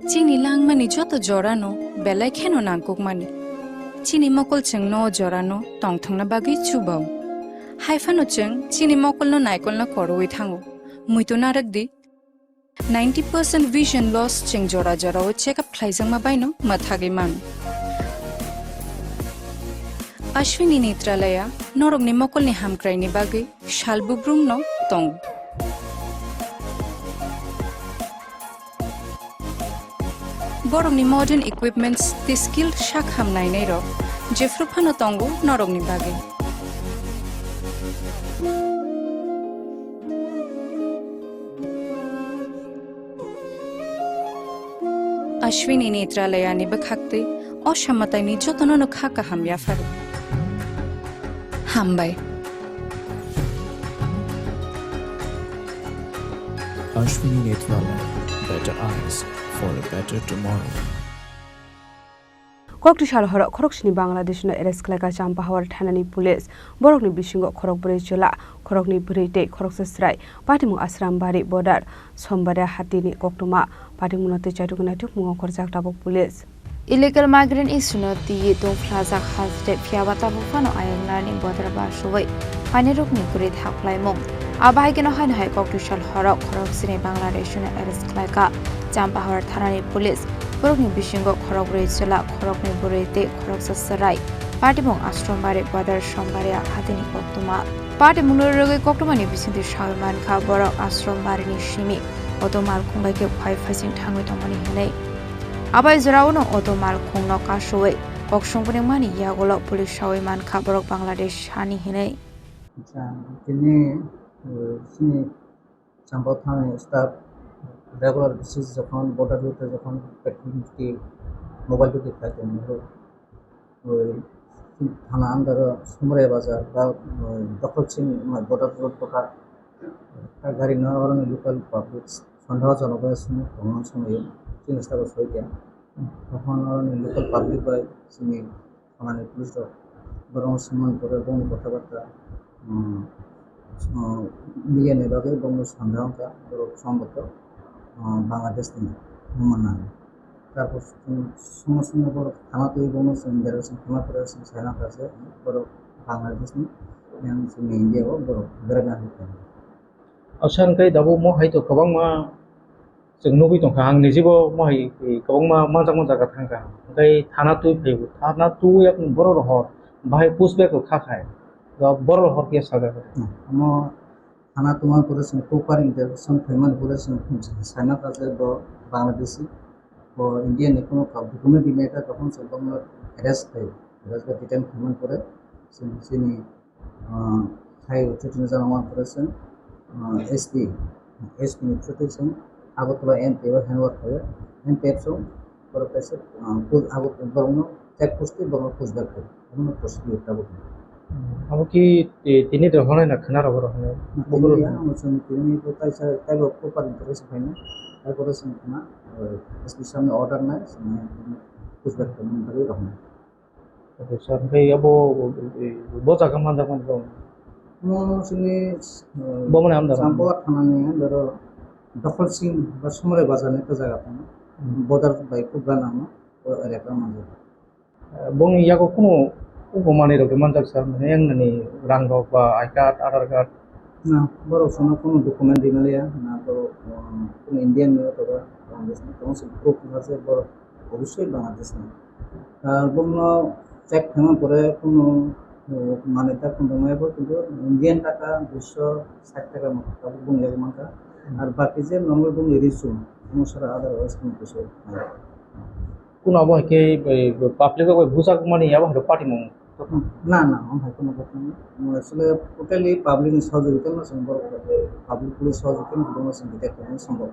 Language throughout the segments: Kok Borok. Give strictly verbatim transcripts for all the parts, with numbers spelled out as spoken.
Chini langmani joto jorano belai kheno nangkukmani. Chini mokol chwngno o jorano tongthokna bagwi chubao. Haiphano chwng chini mokolno naikolna korowi thango. Muitu narwk di, ninety percent vision loss chwng jora jorao check up khlaijakma baino mwthagwi mano. Ashwini Netralaya norokni mokolni hamkraini bagwi sal bubrumno tongo. Borokni modern equipments tei skill sak ham nainairok jephru phano tongo norokni bagwi. Ashwini Netralayani bwkhaktwi o samataini jotono no kha kaham yapharo. Hambai. Ashwini Netralaya, better eyes for a better tomorrow. Kokti sal horo khoroksini Bangladeshno arrest khlaikha Champahawar thanani police. Borokni bisingo khorok bwrwi chwla, khoroknwi bwrwi tei khoroksa chwrai. Patimung Asrambari border, Sombaria hatini koktwma. Patimungno twi chaituknai tukmungo khorjak tabuk police. Illegal migrant issue no twiwi tongphlajak hasteo phiyaba tabuk phano ayang narni border basui phainairokni kwrwi thak phlaimung. Abo hai kheno haino hai kokti sal horo khorok sini Bangladesh no arrest khlaikha Champahawar thanani police. Borokni bisingo khorok bwrwi chwla, khoroknwi bwrwi tei khoroksa chwrai. Patimung Asrambari border Sombaria hatini koktwma. Patimungno rwgwi koktwmani bisingtwi sawi mankha borok Asrambarini simi auto malkhung bai khe phai phaising thangwi tongmani hwnwi. Abai jorao no auto malkhungno kasui kok songphunaimani yagulo police sawi mankha borok Bangladesh hani hinwi. Acha, tini, eh, sini Champahawar thani staff regular basis jokhon border route jokhon patrolling duty, mobile duty khai tongo, oi, thana under o Sombaria bazar ba, oi, Dokol Sing border road bwkha, gari no oroni local public sondehojonok bai simi tongma somoi chini staff o soikha. Tokon oroni local public bai simi thanani police rok borokno swngmani pore bongni kotha barta, um, um, media ni bagwi bongno sanda wngkha borok somboto, um, Bangladesh ni wngmani. Tarpor swngma swngma borok thana twi bongno swng berajak swng thana pore swng saina kha se borok Bangladesh ni yang swngni India o borok berajak wngkha. Asha hwnkhe tabuk mo hai to kwbangma chwng nugwi tongkha, ang nijibo mo hai kwbangma manjakma jaga thangkha, hwnkhe thana twi phaibo, thana twi yakung borok rohor bahai push back rok kha khai, borok rohor khe sajak. Omo thana tungma pore chwng proper interaction phaimani pore chwng saina kha je bo Bangladeshi, bo India ni kuno document rimani kha, tokon chwng bono arrest khai, arrest khai detain khaimani pore chwng chini ah, hai chuti ni jana wan pore se, ah, S P, S P ni chuti se Agartala M P o handover khayo, M P F so borok kaisa, ah, pus-, Agartala borokno check post twi borokno push back khayo, abono prosecute tabuk. Hmm, abo ki ti-, tini rok hwnwi na khwna rok rok hwnwi? Tini ya, ang chwng tini bo kaisa taibo proper information phaina, taibo se khwna, ah, S P samni order nai, push back khaimani bagwi rok hwnwi. Okay, sir, hwnkhe abo, eh, bo jaga manjakmani bo? Mo chini, eh, bo mani amda Champahawar thanani under o Dokol Sing ba Sombaria bazar ni ekta jaga tongo. Hmm. Border bai khub gana mo, o area o manjak. Eh, boni yago kunu ugo manwi rok manjak sir, mane yang nani rang rok ba I card, Aadhaar card? Na, borok sono kunu document rinaliya, na borok, um, kunu Indian ni othoba Bangladesh ni, tamo se proof wngkha je borok obviously Bangladesh ni. Ah, bongno check khaima pore kunu, uh, manwi ta kunu tongo, abo kintu Indian taka duiso sait taka motho tabuk bong yago mankha. Hmm. Ar baki je normal bongni risum, bongni sara otherwise kunu kisa. Kunu abo hai khe, eh, public rok bai bujak mani abo hai khe patimung? Na, na, omo hai kheno kok nang. Mo actually totally public ni sahajogita no chwng borok, public ni sahajogita no chwng detect khaina sombhob.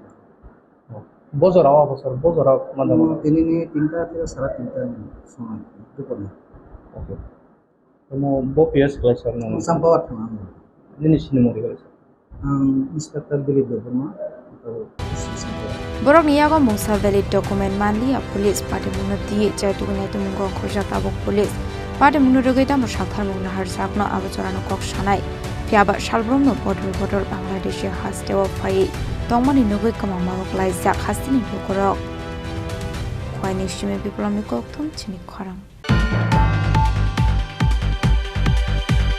Bo jora o abo sir, bo jora o manjak. Mo tini ni tinta theke sara tinta ni somoi, dupor ni. Okay. Omo bo P S khlai sir no? Champahawar thana. Nini sinimung ri khlai sir? Ang Inspector Dilip Debbarma, abo S P Champahawar. Borokni yago mungsa valid document manliya police, patimungno twiwi chaituknai tongmungo khorjak tabuk police. Patimungno rwgwi tamo saktharmung naharjakno abo jorano kok sanai. Phiyaba salbrumno bodol bodol Bangladeshi hasteo phaiwi tongmani nugwi kwmangma bo klaijak hasteni lukurok. Aini simi Biplomni kokthum chini khorang.